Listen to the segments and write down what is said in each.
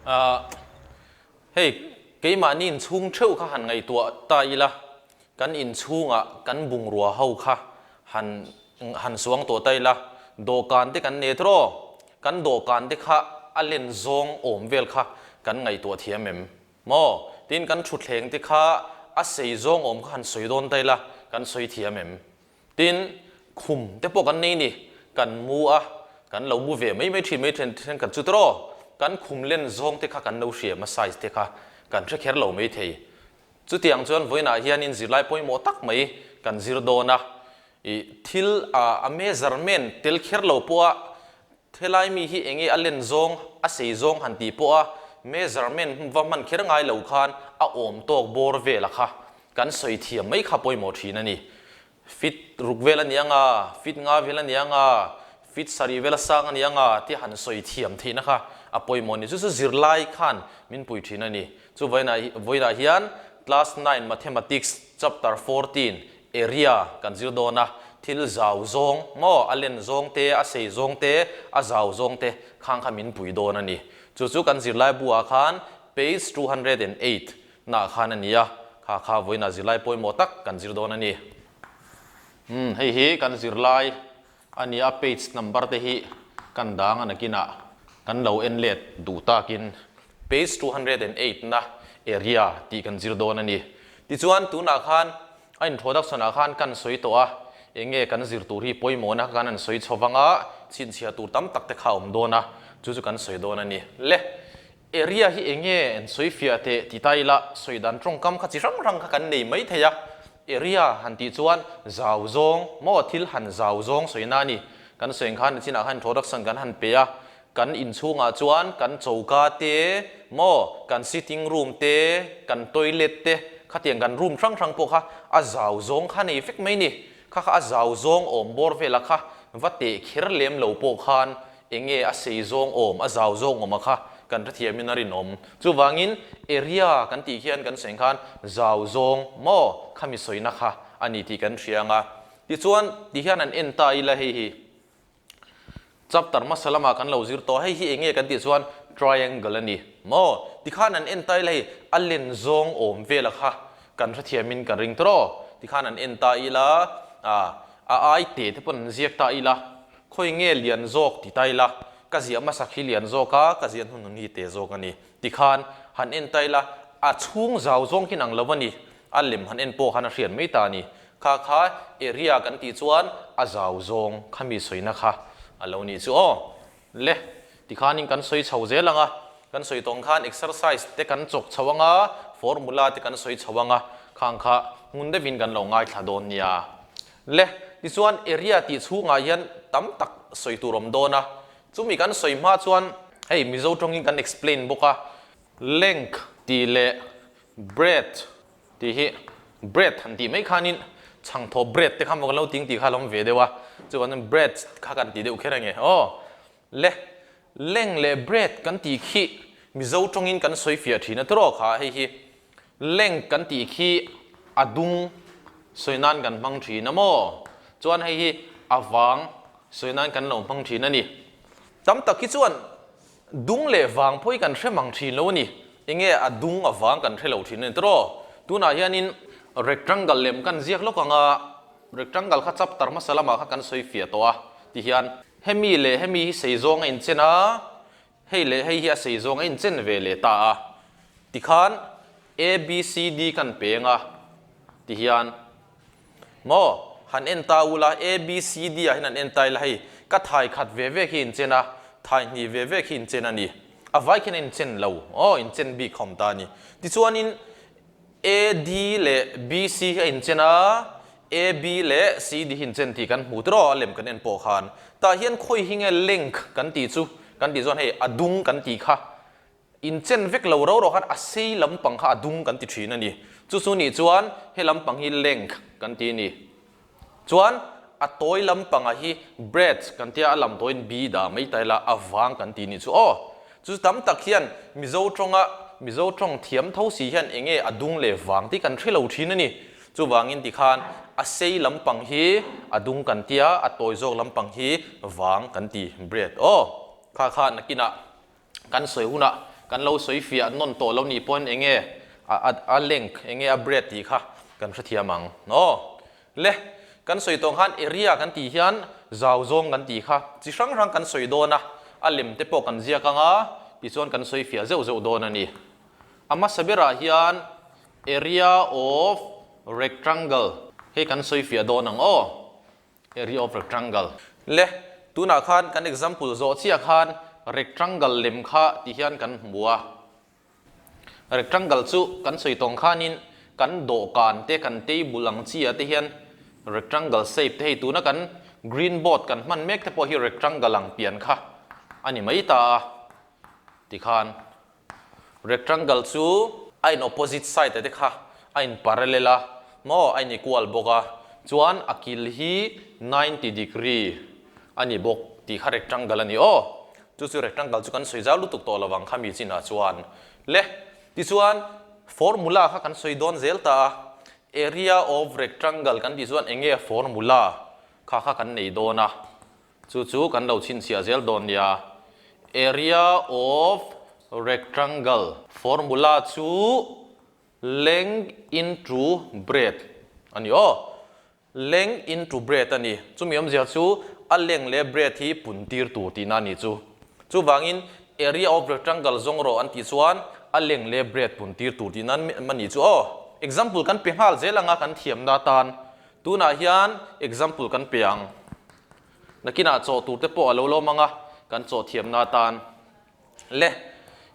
Hei, keimahni inchhung theuh kha han ngaihtuah ta ila, kan inchhungah kan bungrua ho kha han han suang tawh ta ila, dawhkan te kan nei tawh, kan dawhkan te kha a len zawng awm vel kha kan ngaihtuah thiam em? Maw? Tin, kan thutthleng te kha a sei zawng awm kha han sawi dawn ta ila, kan sawi thiam em? Tin, khum te pawh kan nei ni, kan mu a, kan lo mu ve mai mai thin mai then thenkhat chu tawh, kan khum len zawng te kha kan lo hriam a size te kha kan hre kher lo mai thei. Chutiang chuan vawiinah hianin zirlai pawimawh tak mai kan zir dawn a, ih thil a measurement tel kher lo pawha Thelai mi hi enge a len zawng, a sei zawng han tih pawh a measurement va hman kher ngai lo khan a awm tawk bawr vel a kha kan sawi thiam mai kha pawimawh thin a ni. Fit ruk vel a ni anga, fit nga vel a ni anga, fit sarih vel a sang a ni anga tih han sawi thiam theihna kha a pawimawh a ni. Chu chu zirlai khan min pui thin a ni. Chu vawiinah hian Class 9 Mathematics Chapter 14 Area kan zir dawn a, thil zau zawng maw, a len zawng te, a sei zawng te, a zau zawng te khang kha min pui dawn a ni. Chu chu kan zirlai buah khan page 208 nah khan a ni a, kha kha vawiinah zirlai pawimawh tak kan zir dawn a ni. Umm hei hi kan zirlai a ni a, page number te hi kan dang a nakinah kan lo en let duh takin page 208 na area tih kan zir dawn a ni. Tichuan tunah khan A introduction ah khan kan sawi tawh a, eng nge kan zir tur hi pawimawhna kha kan han sawi chho vang a, chhinchhiah tur tam tak te kha a awm dawn a, chu chu kan sawi dawn a ni. Le, area hi eng nge an sawi fiah teh ti ta ila, sawi dan tawngkam kha chi hrang hrang kha kan nei mai thei a, area han tih chuan zau zawng maw thil han zau zawng sawi na a ni. Kan sawi ang khan nichinah khan introduction kan han pe a, kan inchhungah chuan kan choka te maw, kan sitting room te, kan toilet te, khatiang kan room hrang hrang pawh kha a zau zawng kha nei vek mai ni. Kha kha a zau zawng awm bawr vela kha va teh kher lem lo pawh khan eng nge a sei zawng awm, a zau zawng awm a kha kan hrethiamin a rinawm. Chuvangin area kan tih khian kan sawi khan zau zawng maw khami sawina kha a ni tih kan hria ang a. Tichuan tihian an en ta ila hei hi. Chapter hmasa lamah kan lo zir tawh, hei hi eng nge kan tih chuan triangle a ni maw? Tikhan an en ta ila hei a len zawng awm vela kha kan hrethiamin kan ring tawh aw. Tikhan an en ta ila ah a ai te te pawn an ziak ta ila khawi nge lian zawk ti ta ila ka ziah hmasak hi lian zawk a, ka ziah hnunhnun hi te zawk a ni. Tikhan han en ta ila a chhung zau zawng hi nang lo a ni. A lem han en pawh khan a hriat mai ta a ni. Kha kha area kan tih chuan a zau zawng kha mi sawina kha a lo nih chu aw. Le, tikhanin kan sawi chho zel ang a, kan sawi tawng khan exercise te kan chawk chho ang a, formula te kan sawi chho ang a, khang kha hmun deuhin kan lo ngaithla dawn nia. Le, tichuan area tih chhungah hian tam tak sawi tur awm dawn a, chumi kan sawi hma chuan hei Mizo tawngin kan explain bawk a, length tih leh Bread tih hi bread han tih mai khanin chhangthaw bread te kha maw kan lo ting tih kha a lo awm ve deuh a, chuvang chuan bread kha kan ti deuh kher ange aw. Le leng leh bread kan tih khi Mizo tawngin kan sawi fiah thin a tawrh kha hei hi leng kan tih khi a dung sawi nan kan hmang thin a maw chuan hei hi a vang sawi nan kan lo hmang thin a ni. Tam tak hi chuan Dung leh vang pawh hi kan hre mang thin lo a ni. Enge a dung a vang kan hre lo thin a ni tawh. Tunah hianin rectangle lem kan ziak lawk ang a, rectangle kha chapter hmasa lamah kha kan sawi fiah tawh a ti hian hemi leh hemi hi sei zawng a inchen a, hei leh hei hi a sei zawng a inchen ve leh ta a. Tikhan A, B, C, D kan peng a ti hian Maw? Han en ta ula, A, B, C, D ah hian an en ta ila hei, ka thai khat ve ve khi inchen a, thai hnih ve ve khi inchen a ni. A vai khian a inchen lo, aw, inchen bik khawm ta a ni. Tichuanin A, D leh B, C hi a inchen a, A, B leh C, D hi inchen tih kan hmu tiraw, a lem kan en pawh khan. Tah hian khawi hi nge length kan tih chu, kan tih chuan hei a dung kan tih kha. Inchen vek lo ro ro khan a sei lampang kha a dung kan ti thin a ni. Chu chu nih chuan he lampang hi length kan ti a ni. Chuan a tawi lampanga hi breadth kan tia a lam tawiin B dah mai ta ila a vang kan ti nih chu aw. Chu tam tak hian Mizo tawnga Mizo tawng thiam tho si hian eng nge a dung leh vang tih kan hre lo thin a ni. Chuvangin tikhan a sei lampang hi a dung kan tia a tawi zawk lampang hi vang kan ti breadth aw. Kha kha nakinah Kan sawi hunah Kan lo sawi fiah nawn tawh lo nih pawhin eng nge a length, eng nge a breadth tih kha kan hrethiam ang. Aw. Le, kan sawi tawh khan area kan tih hian zau zawng kan tih kha chi hrang hrang kan sawi dawn a, a lem te pawh kan ziak ang a, tichuan kan sawi fiah zeuh zeuh dawn a ni. A hmasa berah hian area of rectangle hei kan sawi fiah dawn ang aw, area of rectangle. Le, tunah khan kan example zawh chiah khan rectangle lem kha ti hian kan hmu a. Rectangle chu kan sawi tawng khanin kan dawhkan te kan table ang chi ah te hian rectangle shape te hei tuna kan green board kan hman mek te pawh hi rectangle ang pian kha a ni mai ta a tikhan rectangle chu a in opposite side ah te kha a in parallel a maw a in equal bawk a chuan a kil hi 90 degree a ni bawk tih kha rectangle a ni aw. Chu chu rectangle chu kan sawi zau lutuk tawh lo ang khami chinah chuan. Le, tichuan formula kha kan sawi dawn zel ta a, area of rectangle kan tih chuan eng nge formula kha kha kan nei dawn a, chu chu kan lo chhinchhiah zel dawn nia. Area of rectangle formula chu length into breadth a ni aw. Leng into bread a ni. Chumi awmzia chu a leng leh bread hi pun tir tur tihna a ni chu. Chuvangin area of rectangle zawng rawh an tih chuan a leng leh bread pun tir tur tihna a ni chu aw. Example kan pe nghal zel anga kan thiamna atan tunah hian example kan pe ang. Nakinah chawh tur te pawh a lo lawm anga kan chawh thiamna atan. Le,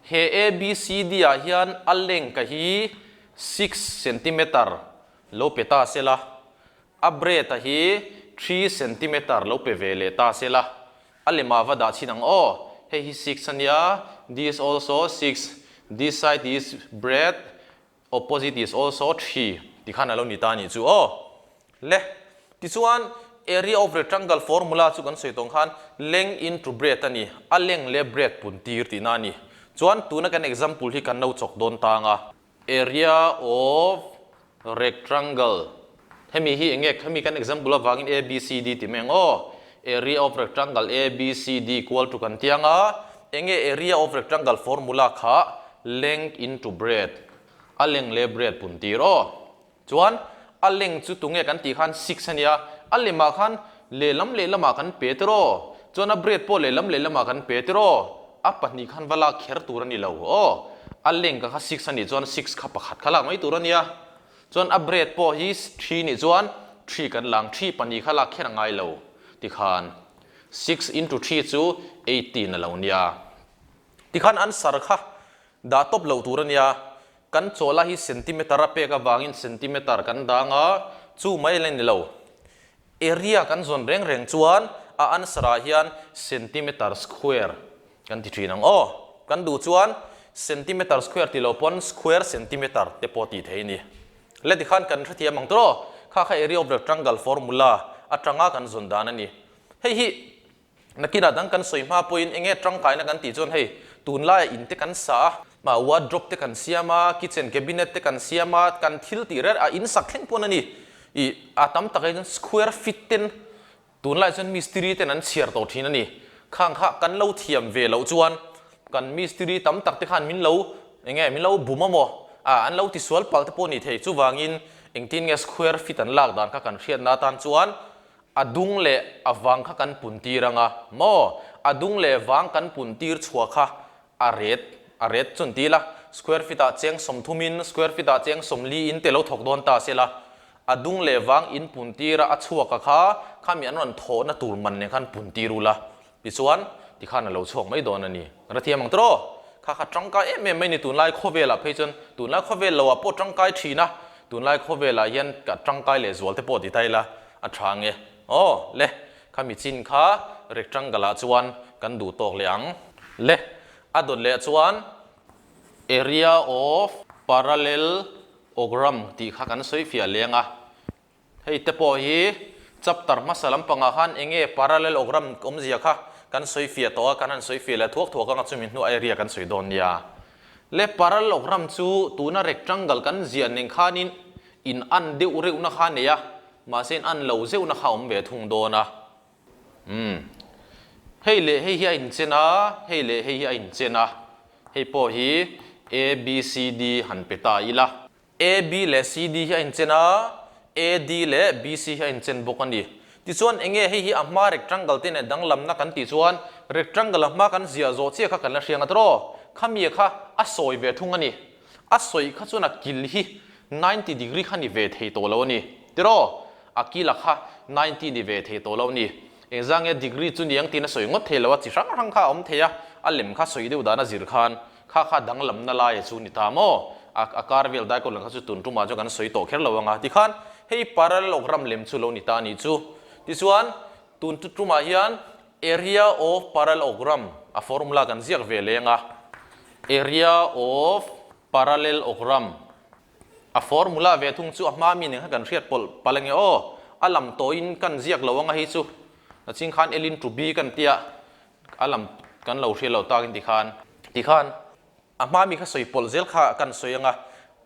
he ABCD ah hian a length a hi 6 centimeter Lo pe ta se la, a bread a hi thri centimeter lo pe ve leh ta se la, a lemah va dah chhin ang aw, hei hi six a nia, this also six, this side is bread, opposite is also three ti khan a lo ni ta a nih chu aw. Le, tichuan area of rectangle formula chu kan sawi tawng khan length into breadth a ni, a length leh breadth pun tir tihna a ni. Chuan tuna kan example hi kan lo chawk dawn tang a. Area of rectangle hemi hi enge hemi kan example avangin A B C D ti mai ang aw area of rectangle A B C D equal to kan ti ang a enge area of rectangle formula kha length into breadth a length leh breadth pun tir aw chuan a length chu tunge kan tih khan 6 ania a lemah khan lehlam lehlamah kan pe tir aw chuan a breadth pawh lehlam lehlamah kan pe tir aw A pahnih khan va lak kher tur a ni lo aw. A length kha six a nih chuan six kha pakhat kha lak mai tur a nia. Chuan a breadth pawh hi three nih chuan three kan la ang, three pahnih kha lak kher a ngai lo tikhan six into three chu 18 a lo nia. Tikhan answer kha dah tawp loh tur a nia. Kan chawla hi centimeter a pek avangin centimeter kan dang a, chu mai la ni lo. Area kan zawn reng reng chuan a answer ah hian centimeter square kan ti thin ang aw. Kan duh chuan centimeter square ti lo pawn square centimeter te pawh tih theih a ni. Le tikhan kan hrethiam ang tawh kha kha area of rectangle formula atanga kan zawn dan a ni. Hei hi Nakinah dang kan sawi hma pawhin enge tangkaina kan tih chuan hei tunlaiah in te kan sa a, mah wardrobe te kan siam a, kitchen cabinet te kan siam a, kan thil tih reng a in sak thleng pawn a ni. Ih a tam takah hian square feet ten tunlaiah chuan mistiri ten an chhiar tawh thin a ni. Khang kha kan lo thiam ve loh chuan kan mistiri tam tak te khan min lo enge min lo bum a maw? Ah an lo tisual palh te pawh a ni thei. Chuvangin engtin nge square feet an lak dan kha kan hriatna atan chuan A dung leh a vang kha kan pun tir ang a maw? A dung leh vang kan pun tir chhuah kha a ret, a ret chu an ti la, square feet ah cheng 30 in, square feet ah cheng 40 in te lo thawk dawn ta se la, a dung leh vang in pun tir a, a chhuak a kha, khami an rawn thawhna tur man nen khan pun tir ula, tichuan tikhan a lo chhuak mai dawn a ni. Kan ra thiam ang tawh aw? Kha kha tangkai em em mai ni tunlai khawvelah phei chuan tunlai khawvel loah pawh tangkai thin a, tunlai khawvelah hian ka tangkai leh zual te pawh ti ta ila a tha nge aw le khami chin kha rectangle ah chuan kan duh tawk leh ang le a dawt leh chuan area of parallelogram tih kha kan sawi fiah leng a. Hei te pawh hi chapter hmasa lampangah khan eng nge parallelogram awmzia kha kan sawi fiah tawh a, kan han sawi fiah leh thuak thuak anga chumi hnuah area kan sawi dawn nia. Le parallelogram chu tuna rectangle kan ziah nen khanin in an deuh reuhna kha a nei a, mahse in an lo zeuhna kha a awm ve thung dawn a. Umm. Hei leh hei hi a inchen a, hei leh hei hi a inchen a. Hei pawh hi A, B, C, D han pe ta ila. A, B leh C, D hi a inchen a, A, D leh B, C hi a inchen bawk a ni. Tichuan eng nge hei hi a hma rectangle te nen danglamna kan tih chuan rectangle a hma kan ziah zawh chiah kha kan la hria ngat rawh. Khami kha a sawi ve thung a ni. A sawi kha chuan a kil hi 90 degree kha ni ve thei tawh lo a ni. Tiraw? A kila kha 90 ni ve thei tawh lo a ni. Engzah nge degree chu niang tiin a sawi ngawt thei lo a, chi hrang hrang kha a awm thei a, a lem kha sawi deuh dan a zir khan kha kha danglamna laia chu ni ta maw? A a kar vel dai kawt lang kha chu tun tumah chuan kan sawi tawh kher lo ang a, tikhan hei parallelogram lem chu lo ni ta a nih chu. Tichuan tun tumah hian area of parallelogram a formula kan ziak ve leng a, area of parallelogram A formula ve thung chu a hma mi nen khan kan hriat pawlh palh ange aw, a lam tawhin kan ziak lo anga hei chu naching khan L into B kan tia a lam kan lo hriat loh takin tikhan tikhan a hma mi kha sawi pawlh zel kha kan sawi anga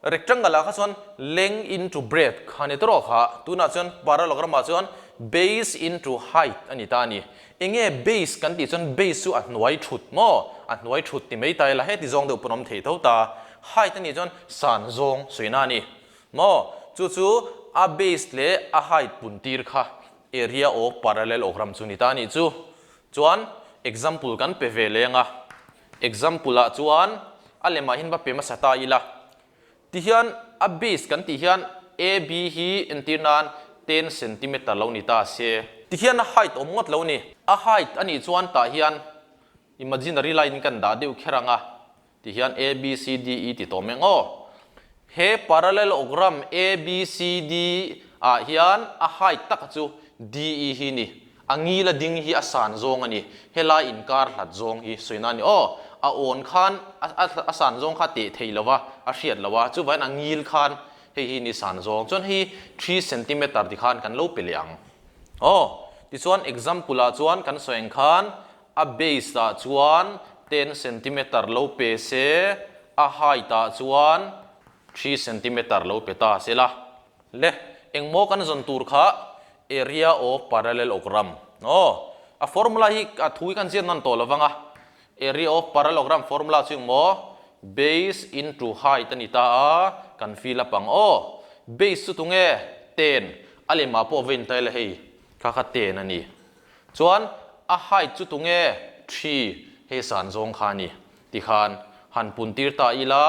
rectangle ah kha chuan length into breadth kha ni tawrh kha tunah chuan parallelogram ah chuan base into height a ni ta a ni. Enge base kan tih chuan base chu a hnuai thut maw? A hnuai thut ti mai ta ila heti zawng deuh pawn awm thei tho ta. Height a nih chuan san zawng sawina a ni maw? Chu chu a base leh a height pun tir kha area of parallelogram chu ni ta a nih chu. Chuan example kan pe ve leng a, example ah chuan a lemah hian va pe hmasa ta ila. Tihian a base kan tih hian AB hi entir nan ten centimeter lo ni ta se. Tihian a height awm ngawt lo ni. A height a nih chuan tah hian imaginary line kan dah deuh kher ang a, tihian A B C D E ti tawh mai ang aw. He parallelogram A B C D ah hian a height taka chu D E hi ni. A ngil a ding hi a san zawng a ni. Helai inkar hlat zawng hi sawina a ni. Aw, a awn khan a san zawng kha teh thei lo va, a hriat lo a, chuvangin a ngil khan hei hi ni san zawng. Chuan hei hi three centimeter ti khan kan lo pe leh ang. Aw, tichuan example ah chuan kan sawi ang khan a base ah chuan ten centimeter lo pe se, a height ah chuan three centimeter lo pe ta se la. Le, engmaw kan zawn tur kha area of parallelogram. Aw, a formula hi a thu hi kan ziak nawn tawh lovang a. Area of parallelogram formula chu engmaw base into height a ni ta a, kan fill up ang. Aw, base chu tunge? Ten. A lemah pawh va intai la hei, kha kha ten a ni. Chuan a height chu tunge? Three, hei san zawng kha a ni. Tikhan han pun tir ta ila,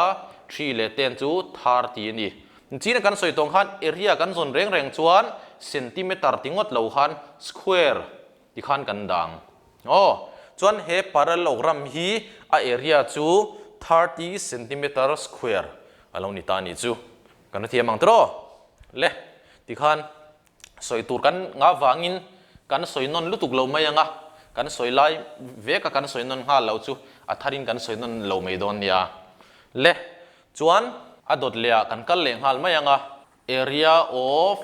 three leh ten chu 30 a ni. China kan sawi tawng khan area kan zawn reng reng chuan centimeter ti ngawt lo khan square tikhan kan dang. Aw, chuan he parallelogram hi a area chu 30 centimeter square a lo ni ta a nih chu. Kan hrethiam ang tiraw? Le, tikhan Sawi tur kan ngah vangin kan sawi nawn lutuk lo mai ang a, kan sawi lai veka kan sawi nawn nghal lo chu a tharin kan sawi nawn lo mai dawn nia. Le, chuan a dawt leh ah kan kal leh nghal mai ang a, area of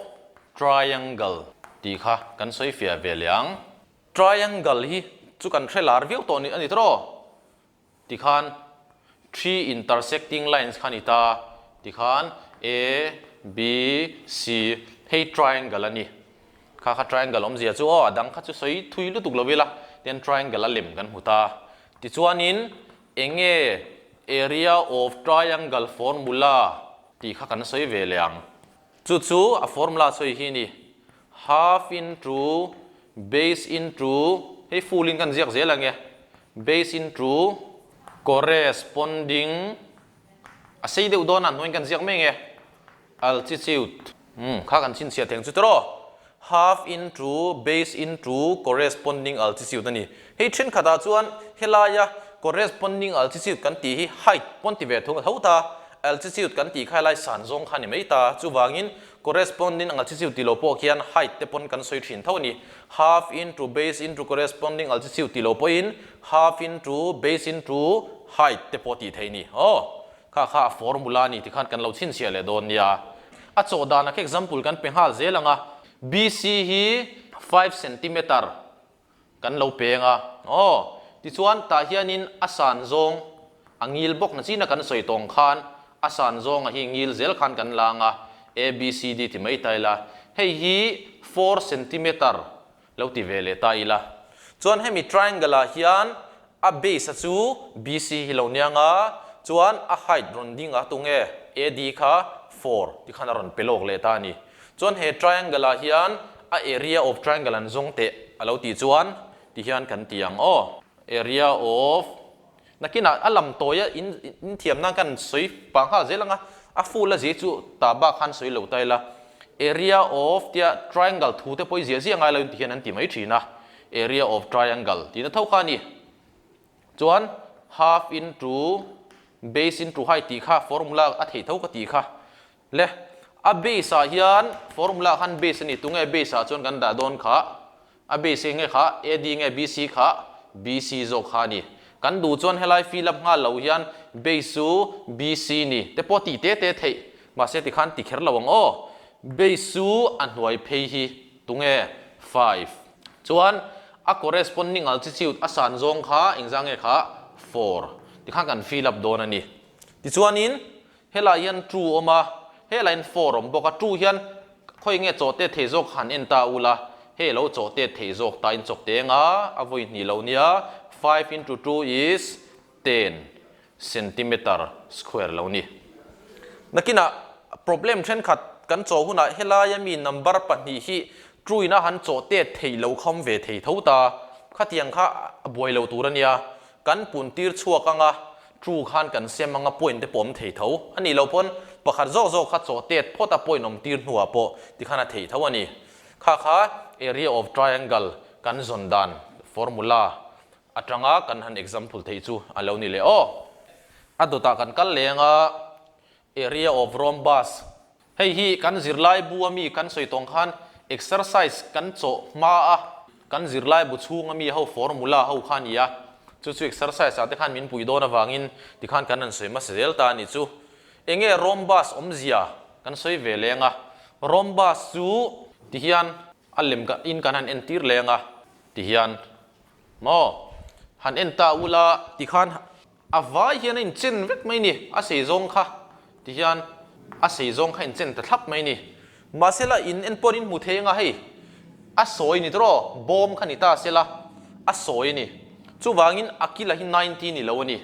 triangle tih kha kan sawi fiah ve leh ang. Triangle hi chu kan hre lar viau tawh a ni tawh. Tikhan three intersecting lines kha ni ta. Tikhan A, B, C hei triangle a ni. Kha kha triangle awmzia chu aw a dang kha chu sawi thui lutuk lo ila tian triangle a lem kan hmu ta. Tichuanin eng nge area of triangle formula tih kha kan sawi ve leh ang. Chu chu a formula sawi hi a ni. Half into base into, hei full in kan ziak zel ang e, base into corresponding, a sei deuh dawn a hnuaiin kan ziak mai ang e, altitude, umm kha kan chhinchhiah theng chu tiraw, half into base into corresponding altitude a ni. Hei thenkhatah chuan helaia corresponding altitude kan tih hi height pawn ti ve thung tho ta, altitude kan tih kha helai san zawng kha a ni mai ta, chuvangin Corresponding altitude tih lo pawh khian height te pawn kan sawi thin tho a ni. Half into base into corresponding altitude tih lo pawhin half into base into height te pawh tih theih a ni. Aw, kha kha a formula a ni tikhan kan lo chhinchhiah leh dawn nia. A chawh danah kha example kan pe nghal zel ang a. BC hi five centimeter Kan lo peng a, aw, tichuan tah hianin a san zawng a ngil bawk na china kan sawi tawng khan a san zawnga hi ngil zel khan kan lang a, A, B, C, D ti mai ta ila, hei hi four centimeter lo ti ve leh ta ila. Chuan hemi triangle ah hian A base a chu BC hi lo nia nga, chuan a height rawn ding a tunge AD kha 4 tikhan a rawn pe lawk leh ta a ni. Chuan he triangle ah hian a area of triangle an zawng teh a lo tih chuan ti hian kan ti ang aw. Area of Nakinah a lam tawi a in in thiam nan kan sawi pah nghal zel ang a, a full a zia chu tah bak khan sawi lo ta ila. Area of tia triangle thu te pawh i ziah ziah ngai lo in ti hian an ti mai thin a. Area of triangle tihna tho kha a ni. Chuan half into base into height tih kha formula a theih tho ka tih kha. Le, a base ah hian formula khan base a ni, tunge base ah chuan kan dah dawn kha? A base eng nge kha? AD nge BC kha? BC zawk kha a ni. Kan duh chuan helai fill up nghal lo hian base chu BC ni te pawh tih te te theih, mahse tikhan ti kher lo ang aw. Base chu a hnuai phei hi tunge? 5. Chuan a corresponding altitude a san zawng kha engzah nge kha? 4. Tikhan kan fill up dawn a ni. Tichuanin Helai hian two awm a, helai hian four awm bawk a, two hian khawi nge chaw tet thei zawk han en ta ula, hei lo chaw tet thei zawk ta in chawk teng a, a vawi hnih lo nia, five into two is ten centimeter square lo ni. Nakinah problem thenkhat kan chaw hunah helaia mi number pahnih hi two ina han chaw tet theih lo kha awm ve thei tho ta, khatiang kha a buai lo tur a nia, Kan pun tir chhuak anga true khan kan sem anga point te pawh awm thei tho a nih loh pawn pakhat zawk zawk kha chaw tet phawt a point awm tir hnuah pawh tikhan a theih tho a ni. Kha kha area of triangle kan zawn dan formula atanga kan han example theih chu a lo ni leh aw. A dawtah kan kal leng a Area of rhombus. Hei hi kan zirlaibu a mi kan sawi tawng khan exercise kan chawh hma a, kan zirlaibu chhung a mi ho formula ho kha a ni a, chu chu exercise ah te khan min puih dawn avangin tikhan kan han sawi hmasa zel ta a ni chu. Enge rhombus awmzia kan sawi ve leng a, rhombus chu tihian a lem in kan han entir leng a, tihian maw han en ta ula tikhan A vai hian a inchen vek mai ni, a sei zawng kha ti hian a sei zawng kha inchen ta thlap mai ni. Mahsela in en pawhin in hmu thei anga hei a sawi ni tawh bawm kha ni ta sela a sawi a ni. Chuvangin a kila hi 90 ni lo a ni.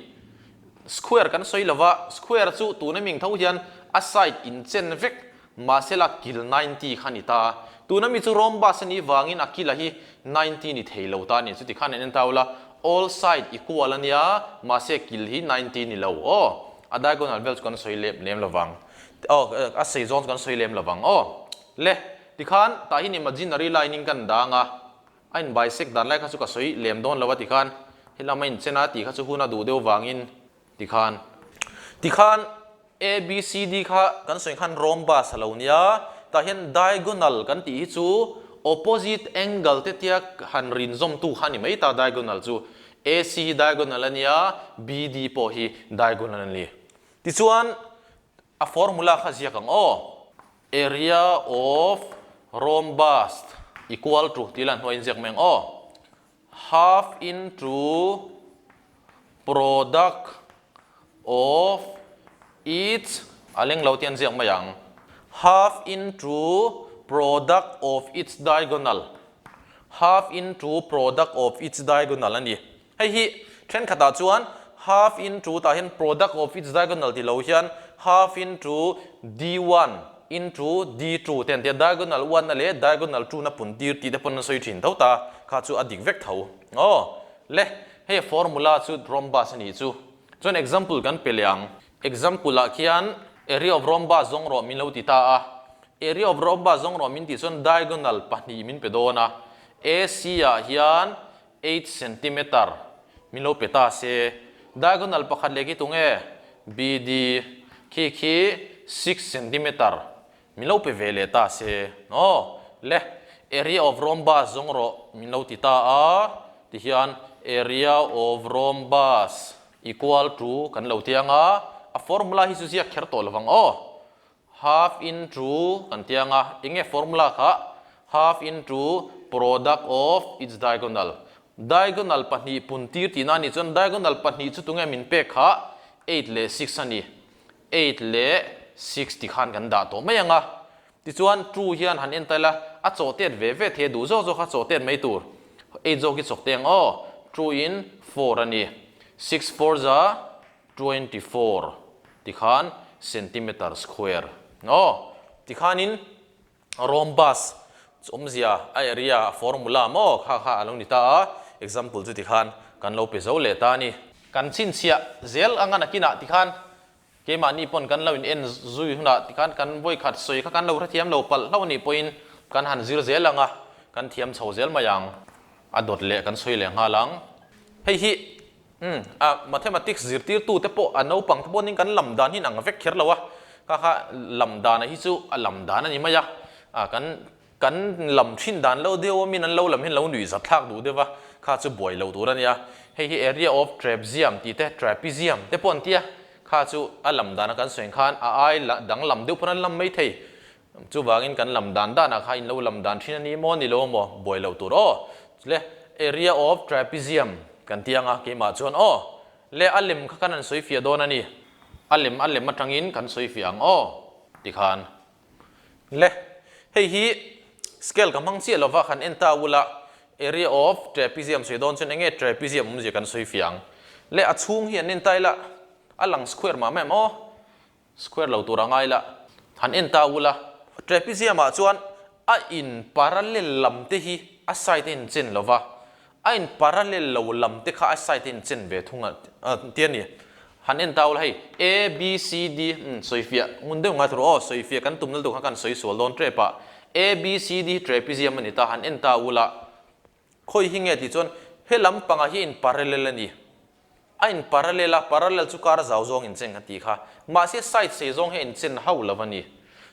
Square kan sawi lova, square chu tuna ming tho hian a side inchen vek Mahsela kil 90 kha ni ta. Tuna mi chu rhombus a nih vangin a kila hi 90 ni thei lo ta a ni. Chuti khan an en ta ula, all side equal a nia, mahse kil hi 90 ni lo aw. A diagonal vel chu kan sawi lem lem lovang. Aw, a sei zawng chu kan sawi lem lovang aw. Le, tikhan tah hian imaginary line in kan dang a, a in bisect dan lai kha chu ka sawi lem dawn lo a tikhan helam a inchen a tih kha chu hun a duh deuh vangin Tikhan. Tikhan A, B, C, D kha kan sawi khan rhombus a lo nia, tah hian diagonal kan tih hi chu opposite angle te tia han rin zawmtu kha a ni mai ta diagonal chu. A, C hi diagonal a nia, B, D pawh hi diagonal a ni. Tichuan a formula kha ziak ang aw. Area of rhombus equal to tih lan hnuaiin ziak mai ang aw. Half into product of each a leng lo tih an ziak mai ang. Half into product of each diagonal Half into product of each diagonal a ni. Hei hi thenkhatah chuan half into tah hian product of each diagonal ti lo hian half into d1 into d2 te an ti a, diagonal one na leh diagonal two na pun tir tih te pawn an sawi thin tho ta, kha chu a dik vek tho. Aw le, hei formula chu rhombus a nih chu. Chuan example kan pe leh ang. Example ah khian area of rhombus zawng rawh min lo ti ta a, area of rhombus zawng rawh min tih chuan diagonal pahnih min pe dawn a, AC ah hian eight centimeter min lo pe ta se, diagonal pakhat leh khi tunge? BD khi khi six centimeter min lo pe ve leh ta se, aw le area of rhombus zawng rawh min lo ti ta a, tihian area of rhombus equal to kan lo ti anga, a formula hi chu ziak kher tawh lovang aw. Half into kan ti anga, eng nge formula kha? Half into product of its diagonal. Diagonal pahnih pun tir tihna a nih chuan diagonal pahnih chu tunge min pek kha? Eight leh six a ni. Eight leh six ti khan kan dah tawh mai anga. Tichuan two hian han en ta ila, a chawh tet ve ve thei a, duh zawk zawk kha chawh tet mai tur. Eight zawk hi chawk teh ang aw. Two in four a ni. Six four za 24 tikhan centimeter square. Aw, tikhanin rhombus awmzia a area a formula maw kha kha a lo ni ta a, example chu tikhan kan lo pe zo leh ta a ni. Kan chhinchhiah zel anga nakinah tikhan Keimahni pawn kan lo in en zui hunah tikhan kan vawikhat sawi kha kan lo hrethiam lo palh hlauh anih pawhin kan han zir zel ang a, kan thiam chho zel mai ang. A dawt leh kan sawi leh nghal ang. Hei hi umm a mathematics zirtirtu te pawh a naupang te pawhin kan lam dan hi in ang vek kher lo a, kha kha lam dana hi chu a lam dan a ni mai a, a kan Kan lam thin dan lo deuh awmin an lo lam hian lo nuih zat thlak duh deuh a, kha chu buai lo tur a nia. Hei hi area of trapezium tih te, trapezium te pawh an ti a, kha chu a lam dana kan sawi khan a ai danglam deuh pawn an lam mai thei. Chuvangin kan lam dan danah kha in lo lam dan thin a ni maw ni lo maw buai lo tur aw. Le area of trapezium kan ti ang a keimah chuan aw. Le a lem kha kan han sawi fiah dawn a ni. A lem a lem atangin kan sawi fiah ang aw tikhan. Le, hei hi scale ka hmang chiah lova kan en ta ula, area of trapezium sawi dawn chuan enge trapezium awmzia kan sawi fiah ang. Le, a chhung hi an en ta ila, a lang square mah mah em aw, square lo tur a ngai la, han en ta ula. Trapezium ah chuan a in parallel lam te hi a side a inchen lova, A in parallel lo lam te kha a side a in chen ve thung a ti a ni. Han en ta ula hei A, B, C, D umm sawifiah ngun deuh ngai tur aw sawifiah kan tum nal deuh kha kan sawi sual dawn tep a. A, B, C, D hi trapezium a ni ta han en ta ula khawi hi nge tih chuan he lam pangah hi a in parallel a ni. A in parallel a, parallel chu kar zau zawng in chen ka tih kha. Mahse side sei zawng hi a in chen hauh lo a ni.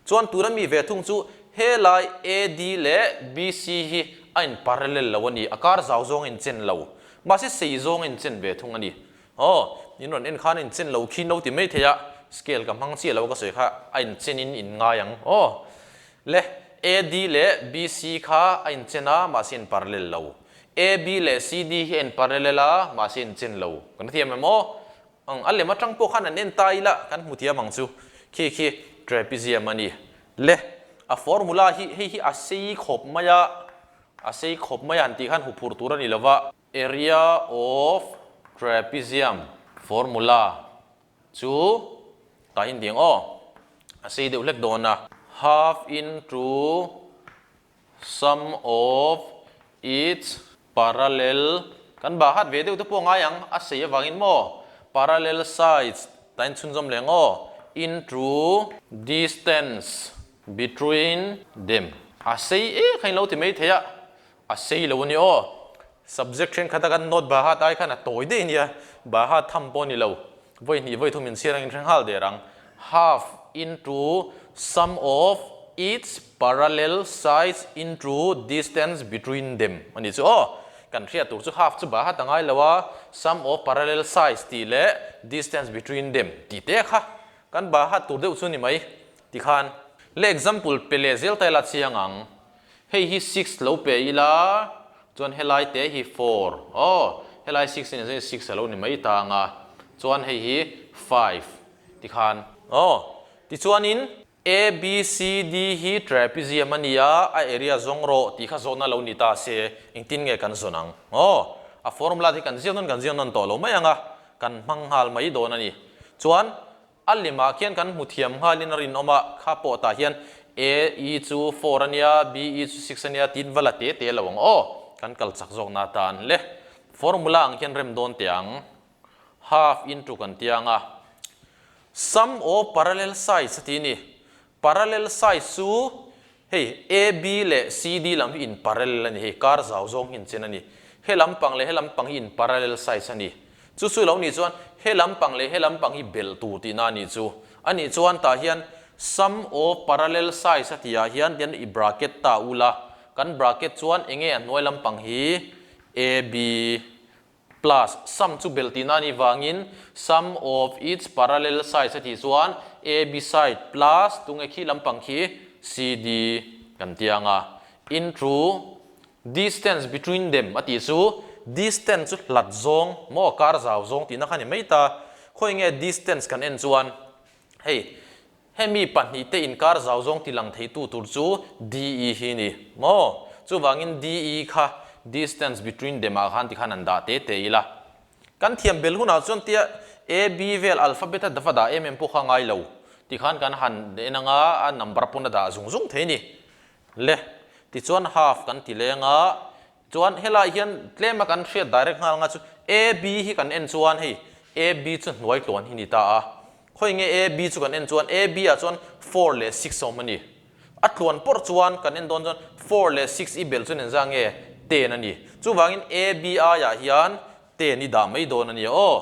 Chuan tuna mi ve thung chu helai AD leh BC hi a in parallel lo a ni, a kar zau zawng a in chen lo. Mahse sei zawng a in chen ve thung a ni. Aw, in rawn en khan a in chen lo khi no ti mai thei a, scale ka hmang chiah lo ka sawi kha a in chen in in ngai ang. Aw, le AD leh BC kha a in chen a, mahse in parallel lo. A, B leh C, D hi a in parallel a, mahse in chen lo. Kan thiam em aw? Ang, a lem atang pawh khan an en ta ila kan hmu thiam ang chu. Khi khi trapezium a ni. Le, a formula hi hei hi a sei khawp mai a, a sei khawp mai a han tih khan huphurh tur a ni lova. Area of trapezium formula chu tah hi an ti ang aw, a sei deuh hlek dawn a. Half into Sum of its parallel kan bah hat ve deuh te pawh ngai ang, a sei avangin maw parallel sides ta in chhunzawm leh ang aw, into distance between them. A sei e kha in lo ti mai thei a, a sei lo a ni aw. Subject thenkhat a kan note bah hat ai khan a tawi daih a nia, bah hat tham pawh a ni lo. Vawi hnih vawi thum inchhiar angin hre nghal der ang. Half into sum of its parallel sides into distance between them a nih chu aw. Kan hriat tur chu half chu bah hat a ngai lo a, sum of parallel sides tih leh distance between them tih te kha kan bah hat tur deuh chu ni mai tikhan. Le example pe leh zel ta ila chiang ang. Hei hi six lo pe ila chuan helai te hi four aw helai six a nih chuan six a lo ni mai ta ang a chuan hei hi five tikhan aw tichuanin A B C D hi trapezium a ni a a area zawng rawh tih kha zawhna lo ni ta se engtin nge kan zawn ang aw a formula te hi kan ziak nawn kan ziak nawn tawh lo mai ang a kan hmang nghal mai dawn a ni chuan A limah khian kan hmu thiam nghalin a rinawm a, kha pawh tah hian A E chu four a nia, B E chu six a nia tiin va la te te lo ang aw, kan kal chak zawk na tan le. Formula ang hian rem dawn teh ang. Half into kan tia ang a. Sum of parallel sides a ti ni. Parallel sides chu hei A B leh C D lam hi in parallel a ni hei, kar zau zawng hi in chen a ni. He lampang leh he lampang hi in parallel sides a ni. Chu chu lo nih chuan he lampang leh he lampang hi belh tur tihna a nih chu. A nih chuan tah hian sum of parallel sides a tih ah hian tian i bracket ta ula, kan bracket chuan enge a hnuai lampang hi A B Plus, sum chu belh tihna a nih vangin sum of its parallel sides a tih chuan AB side plus tunge khi lampang khi CD kan ti ang a. Into distance between them a tih chu distance chu hlat zawng maw kar zau zawng tihna kha a ni mai ta. Khawi nge distance kan en chuan hei Hemi pahnihte inkar zau zawng ti lang theitu tur chu DE hi a ni maw? Chuvangin DE kha distance between them ah khan tikhan an dah te te ila. Kan thiam bel hunah chuan tia A, B vel alphabet a va dah em em pawh kha ngai lo tikhan kan han en anga a number pawn a dah zung zung thei a ni. Le, tichuan half kan ti leng a, chuan helai hian tlem a kan hriat direct nghal anga chu A, B hi kan en chuan hei A, B chu hnuai tluan hi ni ta a, khawi nge A, B chu kan en chuan A, B ah chuan four leh six a awm a ni. A tluan pawrh chuan kan en dawn chuan four leh six i belh chuan engzah nge ten a ni. Chuvangin A, B aiah hian ten i dah mai dawn a nia aw.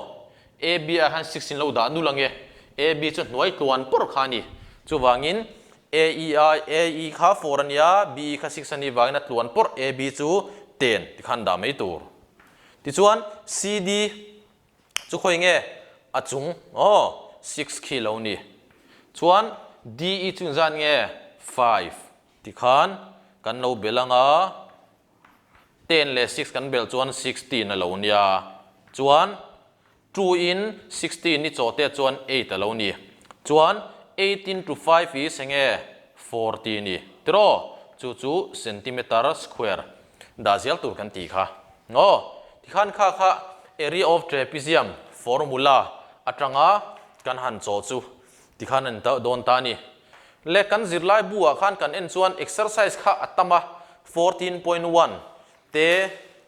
A, B ah hian six in lo dah nul ange. A, B chu hnuai tluan pawrh kha a ni. Chuvangin A, E ai, A, E kha four a nia, B, E kha six a nih vangin a tluan pawrh A, B chu ten tikhan dah mai tur. Tichuan C, D Chu khawi nge a chung aw six khi lo ni. Chuan DE chu engzat nge five tikhan kan lo belh anga ten leh six kan belh chuan 16 a lo nia. Chuan two in 16 i chawh te chuan eight a lo ni. Chuan eight into five is enge 40 ni tiraw chu chu centimeter square Dah zel tur kan tih kha. Aw, tikhan kha kha area of trapezium formula atanga kan han chawh chu tikhan an dawn ta a ni. Le kan zirlai bu ah khan kan en chuan exercise kha a tam a, 14.1 te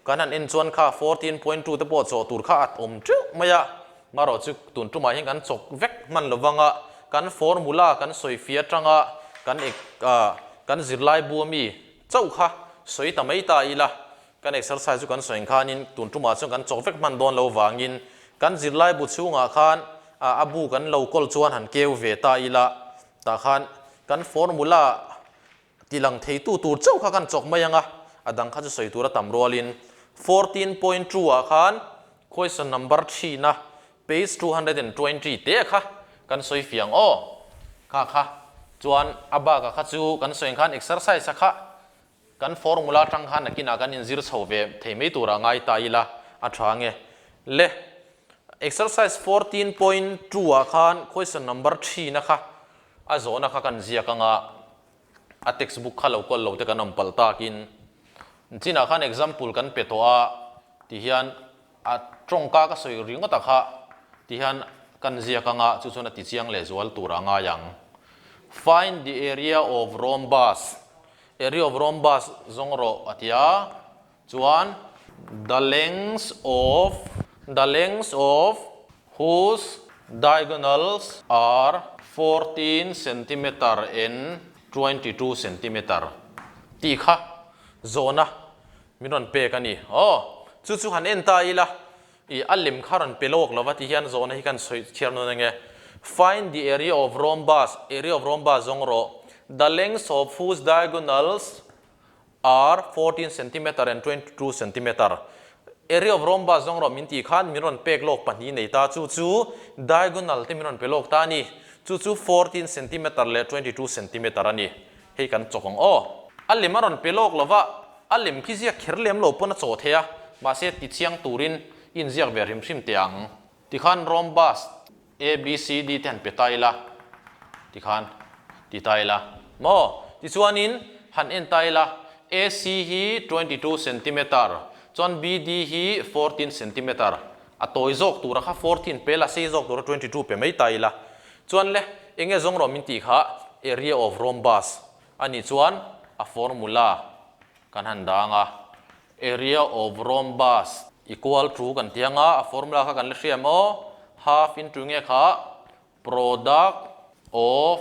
kan han en chuan kha 14.2 te pawh chawh tur kha a awm teuh mai a, marawh chu tun tumah hian kan chawk vek hman lo vang a, kan formula kan sawi fia atanga kan kan zirlai bu ami Chauh kha sawi ta mai ta ila, kan exercise chu kan sawi khanin tun tumah chuan kan chawk vek hman dawn lo vangin kan zirlai bu chhungah khan a bu kan lo kawl chuan han keu ve ta ila, tah khan kan formula ti lang theitu tur chauh kha kan chawk mai ang a, a dang kha chu sawi tur a tam rualin 14.2 ah khan question number three na Page 220 te kha kan sawi fiang aw. Kha kha chuan a bak ah kha chu kan sawi ang khan exercise a kha kan formula atang khan nakinah kan inzir chho ve thei mai turah ngai ta ila a tha nge. Le exercise 14.2 ah khan question number three na kha a zawhna kha kan ziak anga a textbook kha lo kawl lo te kan awm palh takin chinah khan example kan pe tawh a tihian A tawngka ka sawi ringawt a kha ti hian kan ziak anga chu chuan a ti chiang leh zual tur a ngai ang. Find the area of rhombus, area of rhombus zawng rawh a ti a, chuan the lengths of, the lengths of whose diagonals are 14 centimeter and 22 centimeter tih kha zawhna Min rawn pek a ni. Aw, chu chu han en ta ila, i a lem kha rawn pe lawk lova ti hian zawhna hi kan sawi chhiar nawn ange. Find the area of rhombus, area of rhombus zawng rawh. The lengths of whose diagonals are 14 centimeter and 22 centimeter. Area of rhombus zawng rawh min tih khan min rawn pek lawk pahnih nei ta, chu chu diagonal te min rawn pe lawk ta a ni. Chu chu 14 centimeter leh 22 centimeter a ni. Hei kan chawk ang aw. A lem a rawn pe lawk lo va, a lem khi ziak kher lem lo pawn a chaw thei a, mahse ti chiang turin i inziak ve hrim hrim teh ang. Tikhan rhombus A, B, C, D te han pe ta ila, tikhan ti ta ila maw? Tichuanin han en ta ila, AC hi 22 centimeter, chuan BD hi 14 centimeter, a tawi zawk tura kha 14 pe la, sei zawk tura 22 pe mai ta ila. Chuan le, enge zawng rawh min tih kha area of rhombus a nih chuan a formula kan han dang a, area of rhombus equal to kan ti anga, a formula kha kan la hria em aw, half into nge kha product of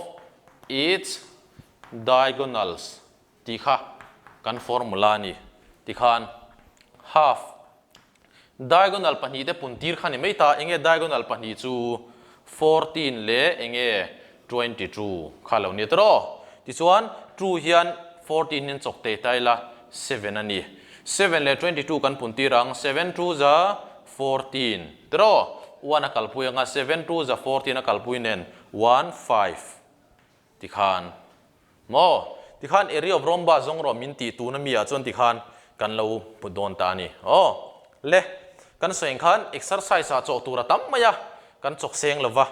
its diagonals tih kha kan formula a ni tikhan half Diagonal pahnih te pun tir kha ni mai ta, enge diagonal pahnih chu 14 leh enge 22 kha lo ni tawh. Tichuan two hian 14 hian chawk tei ta ila seven a ni. Seven leh 22 kan pun tir ang, seven two za 14 tawh. One a kalpui anga seven two za 14 a kalpui nen one five. Tikhan maw? Tikhan area of rhombus zawng rawh min tih tuna mi ah chuan tikhan kan lo hmu dawn ta a ni. Aw le, kan sawi ang khan exercise ah chawh tur a tam mai a, kan chawk seng lo va,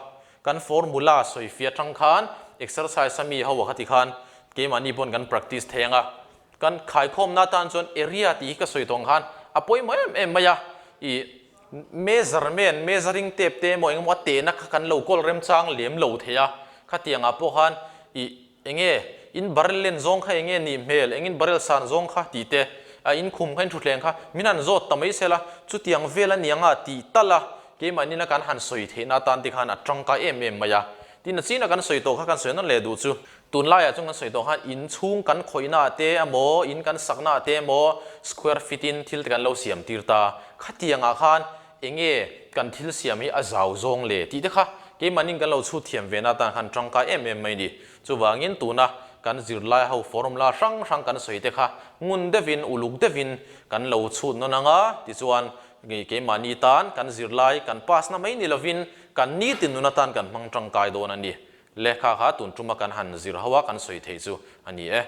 kan formula sawi fia atang khan exercise a mi ho ah kha tikhan keimahni pawn kan practice thei ang a. Kan khaikhawmna atan chuan area tih hi ka sawi tawh ang khan a pawimawh em em mai a, ih measurement, measuring tape te emaw engemaw a tehna kha kan lo kawl remchang lem lo thei a, khatiangah pawh khan ih enge in barrel len zawng kha enge nih hmel, engin barrel san zawng kha tih te, a in khum kha in thutthleng kha min han zawt ta mai sela, chutiang vel a niang a tih talh a, keimahni kan han sawi theihna atan te khan a tangkai em em mai a. Tin a china kan sawi tawh kha kan sawi nawn leh duh chu. Tunlaiah chuan kan sawi tawh khan in chhung kan khawihnaah te emaw, in kan saknaah te emaw square feet in thil te kan lo siam tir ta. Khatiangah khan enge kan thil siam hi a zau zawng le tih te kha keimahniin kan lo chhut thiam ve na atan khan tangkai em em mai ni. Chuvangin tuna kan zirlai ho formula hrang hrang kan sawi te kha ngun deuhin uluk deuhin kan lo chhut nawn ang a, tichuan keimahni tan kan zirlai kan pass na mai ni lovin kan nitin nun atan kan hmang tangkai dawn a ni. Lehkha kha tun tuma kan han zir ho a kan sawi theih chu a ni e.